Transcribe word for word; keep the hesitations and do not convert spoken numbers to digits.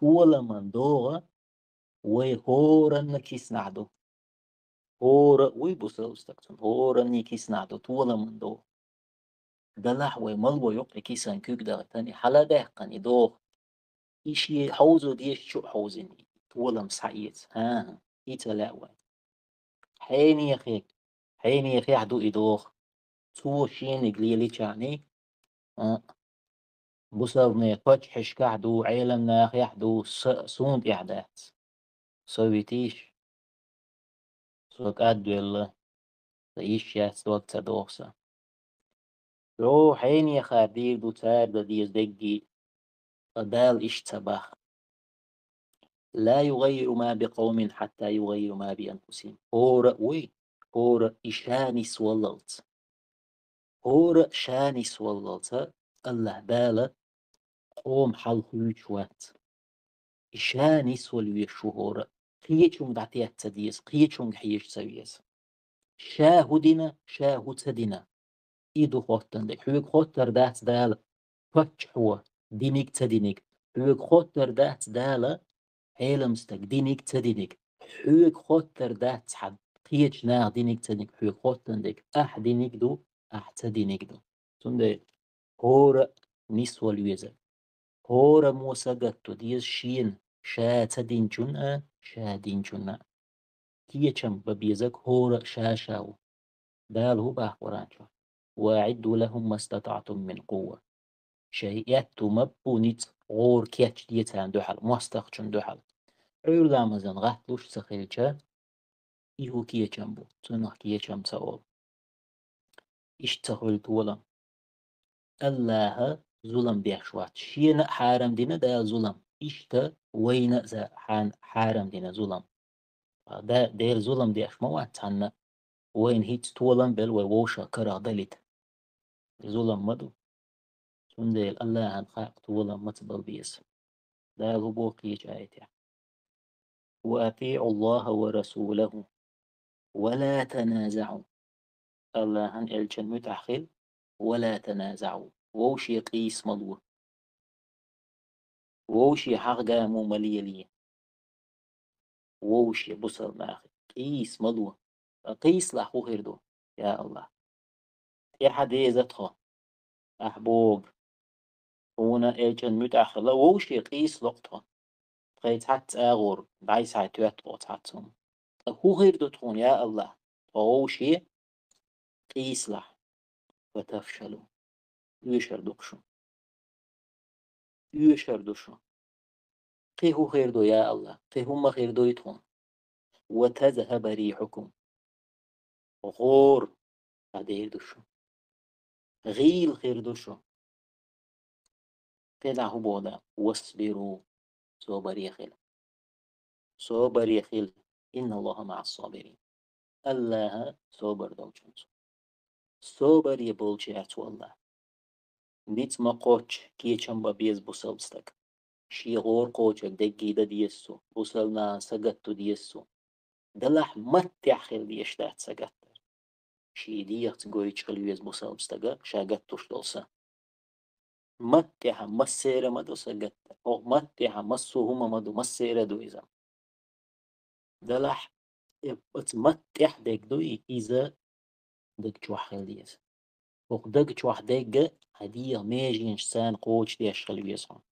Толаман догӀа вай хӀоранна киснахь ду. ХӀора а вуй бусалба стаг цунна, хӀоранний киснахь ду, толаман догӀа. Далахь вай мала вой юкъе кисан куьг дахийтан, и хьала а даьккхина, и догӀа. И шен хьовзо дезачу а хьовзина, толам схьаэца. ХӀан-хӀа, и ца лаьа вайн. Хьенехе, хьенехехь ду и догӀа. Цо шениг лелийчахьана, а, бусалбанийн паччахьашкахь ду, Ӏеламнахехь ду, са, суна тӀехь дац. Со витийша, со кӀадвелла, сан йиш яц дог ца доху сан. Чо хьенехара дийр ду цара дан деза дерриге, ткъа Дала иштта ца боху. لا يغير ما بقوم حتى يغيروا ما بأنفسهم. ХӀора а вуй, хӀора а и ша нисваллалц. ХӀора а ша нисваллалц АллахӀ Дала къоман хьал хуьйцуш вац. И ша нисвала везаш ву хӀора а. Кхечунга дӀатетта ца деза, кхечунга хьежа ца веза. Ша хӀун дина, ша хӀун ца дина. И ду хоттан дерг. Хьоьга хоттар дац Дала паччахьо диниг а, ца диниг а. Хьоьга хоттар дац Дала Ӏеламстаг диниг а, ца диниг а. Хьоьга хоттар дац хьан кхечу наха диниг а, ца диниг а. Хьоьга хоттан дерг ахь диниг а ду, ахь ца диниг а ду. Цундела хӀора а нисвала веза. ХӀораммо сагатдо деза шена, ша ца динчунна а, ша динчунна а. Кечам бан безарг хӀора а ша-ша ву. Дала хӀун боху Къуръан чохь: وأعدوا لهم ما استطعتم من قوة. Шайн аьтту ма-бу ницкъ, гӀора кечде царна дуьхьал, мостагӀчунна дуьхьал. Ӏуьйре ламазан гӀатталуш ца хилча, и хӀун кечам бу, цунах кечам ца олу. Иштта ца хуьлу толам. АллахӀа зулам деш вац. Шена а хьарам дина Дала зулам. Иштта вайна а за хьан-, хьарам дина зулам. Ткъа Да-, Дела зулам деш ма вац цхьанна а. Вайна хӀинца толам а белла, вай вовшах карах далийта. Зулам ма ду. Цундела АллахӀан халкъ толам ма ца бала беза. Дала хӀун боху кхечу аятехь: وأطيعوا الله ورسوله ولا تنازعوا. АллахӀан, элчан муьтӀахь хила, ولا تنازعوا. Вовше къийса ма ло. Вовше хьагӀ-гамо ма лелае. Вовше бусалба нахе къийса ма ло. Ткъа къийсалахь хӀун хир ду, я АллахӀ? ТӀаьхьа деза тхо. Ахь боху, хьуна элчан муьтӀахь хила, вовше къийса ло-кх тхо. Тхайн цхьацца агӀор дӀасахьа тоьтту-кх цхьацца хӀума. Ткъа хӀун хир ду тхуна, я АллахӀ? Тхо вовше къийсалахь. فتفشلوا. Оьшур ду-кх шу. Оьшур ду шу. Кхин хӀун хир ду, я АллахӀ? Кхин хӀумма хир дуй тхуна? وتذهب ريحكم. ГӀора дӀадер ду шу. ГӀийла хир ду шу. Кхин дӀа хӀун боху Дала? واصبروا. Собаре хила. Собаре хила. إن الله مع الصابرين. АллахӀ собар долчунца. Собаре болчаьрца ву АллахӀ. Ницкъ ма кхоччу, кечам бан беза бусалба стаг. Шен гӀора кхочург дерриге дан деза цо, бусалба нахана сагатдо деза цо. Делахь маттехь хила дезаш дац сагатдар. Шен дегӀаца гойтуш хила веза бусалба стага ша гаттош долу са. Маттехь массеран ма ду сагатдар. ХӀокху маттехь массо а хӀума ма ду, массеран а ду иза. Делахь, э, оцу маттехь дерг дуй, иза даг чохь хила деза. ХӀокху даг чохь дерг хьан дегӀан меженаш царна кхочушдеш хила веза хьуна.